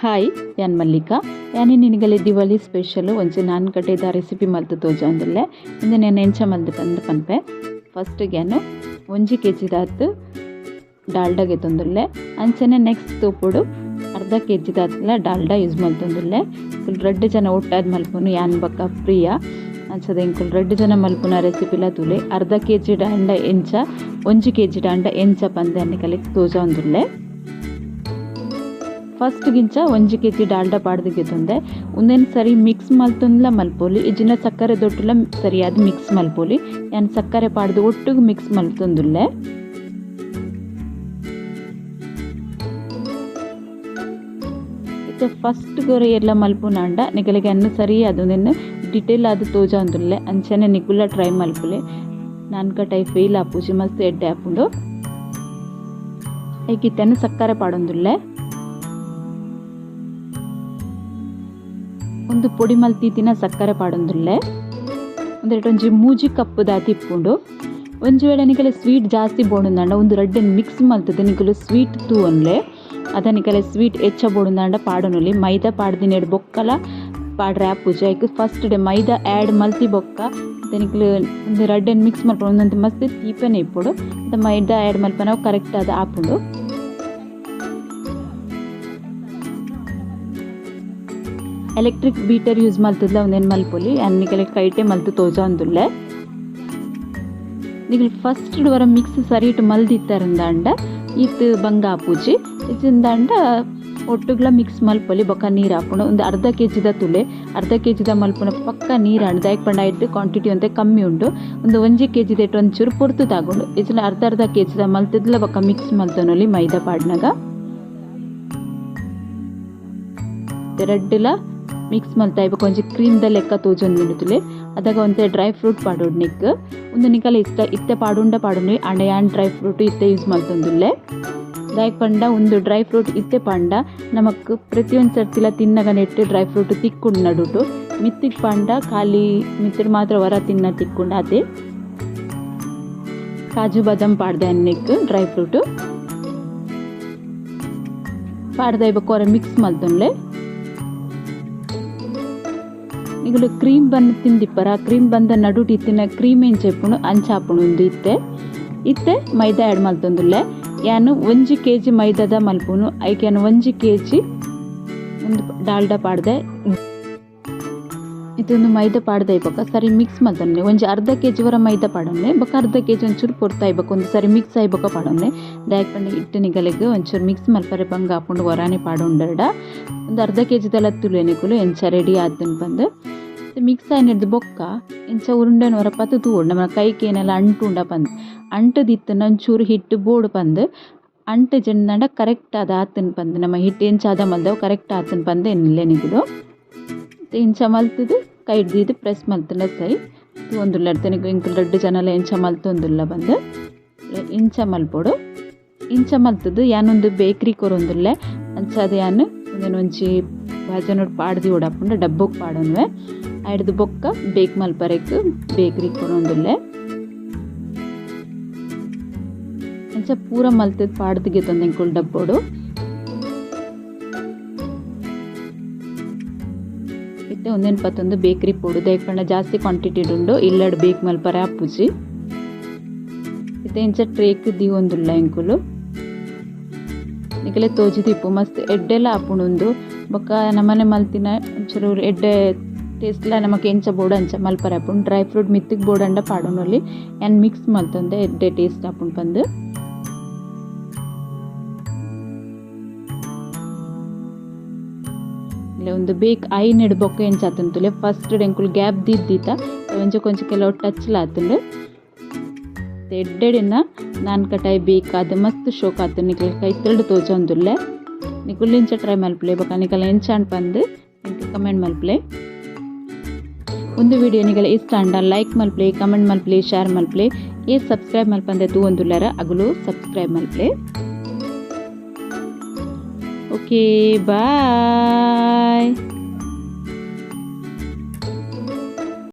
Hi, ಯಾನ್ ಮಲ್ಲಿಕಾ. ಯಾನಿ ನಿನಗಲೆ ದಿವಾಳಿ special ಒಂಜಿ ನಾನ್ ಕಟೇದ ರೆಸಿಪಿ ಮಲ್ತ್ ತೋಜೊಂದುಲ್ಲೆ. ಉಂದೆನ್ ಯಾನ್ ಎಂಚ ಮಲ್ತ್ ಪಂದ್ ಪನ್ಪೆ. ಫಸ್ಟ್ ಯಾನ್ 1 ಕೆಜಿ ದಾತ್ ಡಾಲ್ಡ ಗೆತೊಂದುಲ್ಲೆ. ಅಂಚನೆ ನೆಕ್ಸ್ಟ್ ತೂಪುಡು ಅರ್ಧ ಕೆಜಿ ದಾತ್ಲ ಡಾಲ್ಡ ಯೂಸ್ ಮಲ್ತೊಂದುಲ್ಲೆ. ರಡ್ಡ್ ಜನ ಒಟ್ಟಾದ್ ಮಲ್ಪುನು ಯಾನ್ ಬೊಕ್ಕ ಪ್ರಿಯ. ಅಂಚದ ಎಂಕುಲು ರಡ್ಡ್ ಜನ ಮಲ್ಪುನ ರೆಸಿಪಿಲ ತೂಲೆ. ಅರ್ಧ ಕೆಜಿ ಡಾಲ್ಡ ಎಂಚ 1 ಕೆಜಿ ಡಾಲ್ಡ ಎಂಚ ಪಂದ್ ನಿಕಲೆಗ್ ತೋಜೊಂದುಲ್ಲೆ. ಫಸ್ಟ್ ಗಿಂಚ 1 ಕೆಜಿ ಡಾಲ್ಡ ಪಾಡ್ದು ಗೆತೊಂದೆ. ಉಂದೆನ್ ಸರಿ ಮಿಕ್ಸ್ ಮಲ್ತೊಂದ್ಲ ಮಲ್ಪೊಲಿ, ಇಜ್ಜಿಂಡ ಸಕ್ಕರೆ ದೊಟ್ಟುಲ ಸರಿಯಾದ್ ಮಿಕ್ಸ್ ಮಲ್ಪೊಲಿ. ಯಾನ್ ಸಕ್ಕರೆ ಪಾಡ್ದು ಒಟ್ಟುಗು ಮಿಕ್ಸ್ ಮಲ್ತೊಂದುಲ್ಲೆ. ಇತ್ತೆ ಫಸ್ಟ್ ಗೊರ ಏರ್ಲ ಮಲ್ಪುನಾಂಡ ನಿಕಲೆಗ್ ಅನ್ನ ಸರಿ ಉಂದೆನ್ ಡಿಟೇಲ್ ಆದ್ ತೋಜೊಂದುಲ್ಲೆ. ಅಂಚನೆ ನಿಕುಲ ಟ್ರೈ ಮಲ್ಪುಲೆ. ನಾನ್ಕಟೈ ಫೇಲ್ ಆಪುಜಿ, ಮಸ್ತ್ ಎಡ್ಡೆ ಆಪುಂಡು. ಐಕ್ ಇತ್ತೆನ್ ಸಕ್ಕರೆ ಪಾಡೊಂದುಲ್ಲೆ. ಒಂದು ಪೊಡಿ ಮಲ್ತಿತ್ತಿನ ಸಕ್ಕರೆ ಪಾಡೊಂದುಲ್ಲೆ. ಉಂದೆಟ್ ಒಂಜಿ 3 ಕಪ್ ದಾತ್ ಇಪ್ಪುಂಡು. ಒಂಜಿ ವೇಳೆ ನಿಕಲೆ ಸ್ವೀಟ್ ಜಾಸ್ತಿ ಬೋಡುಂದಾಂಡ ಒಂದು ರಡ್ಡೆನ್ ಮಿಕ್ಸ್ ಮಲ್ತುದು ನಿಕುಲು ಸ್ವೀಟ್ ತೂವೊನ್ಲೆ. ಅದ ನಿಕಲೆ ಸ್ವೀಟ್ ಎಚ್ಚ ಬೋಡುಂದಾಂಡ ಪಾಡೊನೊಲಿ. ಮೈದಾ ಪಾಡ್ದಿನೆಡ್ ಬೊಕ್ಕಲ ಪಾಡ್ರೆ ಆಪುಜಿ. ಐಕ್ ಫಸ್ಟ್ ಡೇ ಮೈದಾ ಆ್ಯಡ್ ಮಲ್ತಿ ಬೊಕ್ಕ ನಿಕುಲು ಒಂದು ರಡ್ಡೆನ್ ಮಿಕ್ಸ್ ಮಲ್ಪೊಡು. ಒಂದೊಂದು ಮಸ್ತ್ ತೀಪೆನೆ ಇಪ್ಪೊಡು. ಮೈದಾ ಆ್ಯಡ್ ಮಲ್ಪನವು ಕರೆಕ್ಟ್ ಆದ್ ಆಪುಂಡು. ಎಲೆಕ್ಟ್ರಿಕ್ ಬೀಟರ್ ಯೂಸ್ ಮಲ್ತುದ್ಲ ಉಂದೆನ್ ಮಲ್ಪೊಲಿ. ಯಾನ್ ನಿಕಲೆ ಕೈಟೆ ಮಲ್ತು ತೋಜೊಂದುಲ್ಲೆ. ನಿಕುಲು ಫಸ್ಟ್ ವರ ಮಿಕ್ಸ್ ಸರಿಟ್ ಮಲ್ದಿತ್ತರಂದಾಂಡ ಈತ್ ಬಂಗ ಆಪುಜಿ. ಇಜ್ಜಿಂದಾಂಡ ಒಟ್ಟುಗ್ಲ ಮಿಕ್ಸ್ ಮಲ್ಪೊಲಿ. ಬೊಕ್ಕ ನೀರು ಆಪುಂಡು. ಒಂದು ಅರ್ಧ ಕೆಜಿದ ತುಲೆ, ಅರ್ಧ ಕೆಜಿದ ಮಲ್ಪುನ ಪಕ್ಕ ನೀರು ಆಂಡ್. ದಾಯೆಗ್ ಪಂಡ ಐಟ್ ಕ್ವಾಂಟಿಟಿ ಒಂತೆ ಕಮ್ಮಿ ಉಂಡು. ಒಂದು 1 ಕೆಜಿದ ಒಂಚೂರು ಪೊರ್ತು ತಾಗುಂಡು. ಇಜ್ಜಿಂಡ ಅರ್ಧ ಅರ್ಧ ಕೆಜಿದ ಮಲ್ತುದ್ಲ ಬೊಕ್ಕ ಮಿಕ್ಸ್ ಮಲ್ತೊನೊಲಿ ಮೈದಾ ಪಾಡ್ನಗ. ರಡ್ಡುಲ ಮಿಕ್ಸ್ ಮಲ್ತಾಯಿ ಬೊಕ್ಕ ಒಂಜಿ ಕ್ರೀಮ್ ದ ಲೆಕ್ಕ ತೋಜೊಂದುಂಡು ತುಲೆ. ಅದಾಗ ಒಂತೆ ಡ್ರೈ ಫ್ರೂಟ್ ಪಾಡೊಡು ನಿಕ್. ಉಂದು ನಿಕಲೆ ಇಷ್ಟ ಇತ್ತೆ ಪಾಡುಂಡ ಪಾಡುಂಡು. ಆಂಡ ಯಾನ್ ಡ್ರೈ ಫ್ರೂಟ್ ಇತ್ತೆ ಯೂಸ್ ಮಲ್ತೊಂದುಲ್ಲೆ. ದಾಯೆಗ್ ಪಂಡ ಉಂದು ಡ್ರೈ ಫ್ರೂಟ್ ಇತ್ತೆ ಪಾಂಡ ನಮಕ್ ಪ್ರತಿಯೊಂದು ಸರ್ತಿಲ ತಿನ್ನಗ ನೆಟ್ಟ್ ಡ್ರೈ ಫ್ರೂಟ್ ತಿಕ್ಕುಂಡು ನಡುಟು. ಮಿತ್ತಿಗ್ ಪಾಂಡ ಖಾಲಿ ಮಿತ್ತುಡ್ ಮಾತ್ರ ವರ ತಿನ್ನ ತಿಕ್ಕುಂಡು ಆತೆ. ಕಾಜು ಬಾದಾಮ್ ಪಾಡ್ದೆ ನೆಕ್ ಡ್ರೈ ಫ್ರೂಟ್ ಪಾಡ್ದೆ ಬೊಕ್ಕ ಒರ ಮಿಕ್ಸ್ ಮಲ್ತೊನ್ಲೆ. ನಿಕುಲು ಕ್ರೀಮ್ ಬನ್ ತಿಂದಿಪ್ಪರ ಕ್ರೀಮ್ ಬಂದ ನಡುಟು ಇತ್ತಿನ ಕ್ರೀಮ್ ಎಂಚ ಇಪ್ಪುಂಡು ಅಂಚ ಆಪುಂಡು ಉಂದು ಇತ್ತೆ. ಇತ್ತೆ ಮೈದಾ ಆ್ಯಡ್ ಮಲ್ತೊಂದುಲ್ಲೆ. ಯಾನ್ 1 ಕೆಜಿ ಮೈದಾದ ಮಲ್ಪುನು. ಐಕ್ ಯಾನ್ 1 ಕೆಜಿ ಒಂದು ಡಾಲ್ಡ ಪಾಡ್ದೆ. ಇತ್ತೊಂದು ಮೈದಾ ಪಾಡ್ದೆ ಬೊಕ್ಕ ಸರಿ ಮಿಕ್ಸ್ ಮಲ್ತೊನ್ಲೆ. ಒಂಜಿ ಅರ್ಧ ಕೆಜಿ ವರ ಮೈದಾ ಪಾಡೊನ್ಲೆ. ಬೊಕ್ಕ ಅರ್ಧ ಕೆಜಿ ಒಂಚೂರು ಪೊರ್ತಾಯಿ ಬೊಕ್ಕ ಒಂದು ಸರಿ ಮಿಕ್ಸ್ ಆಯಿ ಬೊಕ್ಕ ಪಾಡೊನ್ಲೆ. ದಾಯೆಗ್ ಪಂಡ ಇಟ್ಟು ನಿಕಲೆಗ್ ಒಂಚೂರು ಮಿಕ್ಸ್ ಮಲ್ಪರೆ ಬಂಗ ಆಪುಂಡು ವರಾನೆ ಪಾಡೊಂಡರ್ಡ. ಒಂದು ಅರ್ಧ ಕೆಜಿದಲ ತುಲೆ ನಿಕುಲು ಎಂಚ ರೆಡಿ ಆತುಂಡು ಪಂದ್. ಮಿಕ್ಸ್ ಆಯಿನೆಡ್ದ್ ಬೊಕ್ಕ ಎಂಚ ಉರುಂಡೆನ್ ವರ ಪತ್ತ್ ತೂವೊಡು ನಮನ ಕೈಕ್ ಏನೆಲ ಅಂಟುಂಡ ಪಂದ್. ಅಂಟುದಿತ್ತ್ಂಡ ಒಂಚೂರು ಹಿಟ್ಟು ಬೋಡು ಪಂದ್. ಅಂಟು ಜೆಂಡ ಕರೆಕ್ಟ್ ಆದ್ ಆತುಂಡು ಪಂದ್. ನಮ ಹಿಟ್ಟು ಎಂಚ ಹದ ಮಲ್ದವು ಕರೆಕ್ಟ್ ಆತುಂಡು ಪಂದ್ ಎನ್ನುಲೆ ನಿಕುಲು. ಇಂಚ ಮಲ್ತುದು ಕೈಟ್ ದೀದ್ ಪ್ರೆಸ್ ಮಲ್ತ್ಂಡ ಸೈ. ತೂವೊಂದುಲ್ಲ ನಿಕುಲು ಎಂಕುಲು ರಡ್ಡ್ ಜನಲ ಎಂಚ ಮಲ್ತೊಂದುಲ್ಲ ಪಂದ್. ಇಂಚ ಮಲ್ಪೊಡು. ಇಂಚ ಮಲ್ತುದು ಯಾನೊಂದು ಬೇಕ್ರಿ ಕೊರೊಂದುಲ್ಲೆ. ಅಂಚಾದ್ ಯಾನ್ ಉಂದೆನ್ ಒಂಜಿ ಬಾಜನೊಡು ಪಾಡ್ದಿ ಉಡಪುಂಡ ಡಬ್ಬಗ್ ಪಾಡೊನುವೆ. ಐಡ್ದ್ ಬೊಕ್ಕ ಬೇಕ್ ಮಲ್ಪರೆಗ್ ಬೇಕ್ರಿ ಕೊರೊಂದುಲ್ಲೆ. ಅಂಚ ಪೂರ ಮಲ್ತುದು ಪಾಡ್ದ್ ಗೆತೊಂದು ಎಂಕುಲು ಡಬ್ಬೋಡು. ಇತ್ತೆ ಉಂದೆನ್ ಪತ್ತೊಂದು ಬೇಕ್ರಿ ಪೋಡು. ದಾಯೆಗ್ ಪಂಡ ಜಾಸ್ತಿ ಕ್ವಾಂಟಿಟಿ ಉಂಡು ಇಲ್ಲಡ್ ಬೇಕ್ ಮಲ್ಪರೆ ಆಪುಜಿ. ಇತ್ತೆ ಇಂಚ ಟ್ರೇಕ್ ದೀವೊಂದುಲ್ಲ ಎಂಕುಲು. ನಿಕಲೆ ತೋಜಿದಿಪ್ಪು ಮಸ್ತ್ ಎಡ್ಡೆಲ ಆಪುಂಡು ಉಂದು. ಬೊಕ್ಕ ನಮನೆ ಮಲ್ತಿನ ಒಂಚೂರು ಎಡ್ಡೆ ಟೇಸ್ಟ್ ಲ ನಮಕ್ ಎಂಚ ಬೋಡು ಅಂಚ ಮಲ್ಪರೆ ಆಪುಂಡು. ಡ್ರೈ ಫ್ರೂಟ್ ಮಿತ್ತುಗ್ ಬೋಡಂಡ ಪಾಡೊನೊಲಿ. ಯಾನ್ ಮಿಕ್ಸ್ ಮಲ್ತೊಂದೆ ಎಡ್ಡೆ ಟೇಸ್ಟ್ ಆಪುಂಡು ಪಂದ್. ಉಂದು ಬೇಕ್ ಆಯಿನೆಡ್ ಬೊಕ್ಕ ಎಂಚ ಆತುಂಡು ತೂಲೆ. ಫಸ್ಟ್ ಎಂಕುಲು ಗ್ಯಾಪ್ ದೀದ್ ದೀತ ಒಂಜಿ ಕೊಂಚ ಕೆಲವು ಟಚ್ ಲ ಆತುಂಡು. ಎಡ್ಡೆಡಿನ ನಾನ್ ಕಟಾಯಿ ಬೇಕ್ ಆದ್ ಮಸ್ತ್ ಶೋಕ್ ಆತುಂಡು. ನಿಕಲೆ ಕೈತಲ್ಡ್ ತೋಜೊಂದುಲ್ಲೆ. ನಿಕುಲು ಇಂಚ ಟ್ರೈ ಮಲ್ಪುಲೆ. ಬೊಕ್ಕ ನಿಕಲೆ ಎಂಚ ಆಂಡ್ ಪಂದ್ ಎಂಕ್ ಕಮೆಂಟ್ ಮಲ್ಪುಲೆ. ಒಂದು ವಿಡಿಯೋ ನಿಕಲೆ ಇಷ್ಟ ಆಂಡ ಲೈಕ್ ಮಲ್ಪುಲೆ, ಕಮೆಂಟ್ ಮಲ್ಪುಲೆ, ಶೇರ್ ಮಲ್ಪುಲೆ. ಏ ಸಬ್ಸ್ಕ್ರೈಬ್ ಮಲ್ಪಂದೆ ತೂವೊಂದುಲ್ಲೆರ ಅಗುಲು ಸಬ್ಸ್ಕ್ರೈಬ್ ಮಲ್ಪುಲೆ. Okay bye.